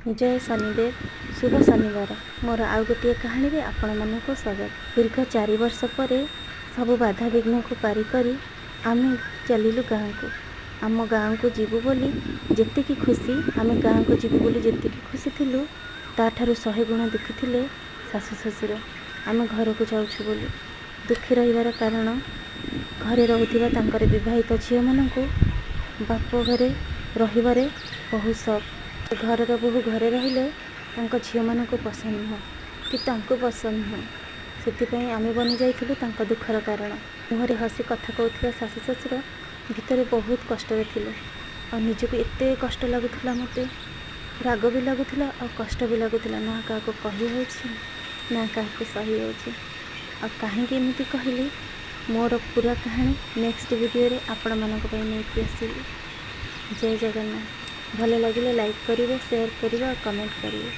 ଜୟ ଶନିଦେବ, ଶୁଭ ଶନିବାର। ମୋର ଆଉ ଗୋଟିଏ କାହାଣୀରେ ଆପଣମାନଙ୍କୁ ସ୍ୱାଗତ। ଦୀର୍ଘ 4 ବର୍ଷ ପରେ ସବୁ ବାଧାବିଘ୍ନକୁ ପାରି କରି ଆମେ ଚାଲିଲୁ ଗାଁକୁ। ଆମ ଗାଁକୁ ଯିବୁ ବୋଲି ଯେତିକି ଖୁସି, ଆମେ ଗାଁକୁ ଯିବୁ ବୋଲି ଯେତିକି ଖୁସି ଥିଲୁ, ତାଠାରୁ 100 ଗୁଣ ଦୁଃଖୀ ଥିଲେ ଶାଶୁ ଶ୍ୱଶୁର ଆମେ ଘରକୁ ଯାଉଛୁ ବୋଲି। ଦୁଃଖୀ ରହିବାର କାରଣ, ଘରେ ରହୁଥିବା ତାଙ୍କର ବିବାହିତ ଝିଅମାନଙ୍କୁ ବାପ ଘରେ ରହିବାରେ ବହୁତ ସଖ। ଘରର ବୋହୂ ଘରେ ରହିଲେ ତାଙ୍କ ଝିଅମାନଙ୍କୁ ପସନ୍ଦ ନୁହଁ କି ତାଙ୍କୁ ପସନ୍ଦ ନୁହଁ। ସେଥିପାଇଁ ଆମେ ବନି ଯାଇଥିଲୁ ତାଙ୍କ ଦୁଃଖର କାରଣ। ମୁହଁରେ ହସି କଥା କହୁଥିବା ଶାଶୁ ଶ୍ୱଶୁର ଭିତରେ ବହୁତ କଷ୍ଟରେ ଥିଲେ। ଆଉ ନିଜକୁ ଏତେ କଷ୍ଟ ଲାଗୁଥିଲା, ମୋତେ ରାଗ ବି ଲାଗୁଥିଲା ଆଉ କଷ୍ଟ ବି ଲାଗୁଥିଲା। ନା କାହାକୁ କହି ହେଉଛି, ନା କାହାକୁ ସହି ହେଉଛି। ଆଉ କାହିଁକି ଏମିତି କହିଲି, ମୋର ପୁରା କାହାଣୀ ନେକ୍ସଟ ଭିଡ଼ିଓରେ ଆପଣମାନଙ୍କ ପାଇଁ ନେଇକି ଆସିବି। ଜୟ ଜଗନ୍ନାଥ। ଭଲ ଲାଗିଲେ ଲାଇକ୍ କରିବେ, ସେୟାର କରିବେ ଆଉ କମେଣ୍ଟ କରିବେ।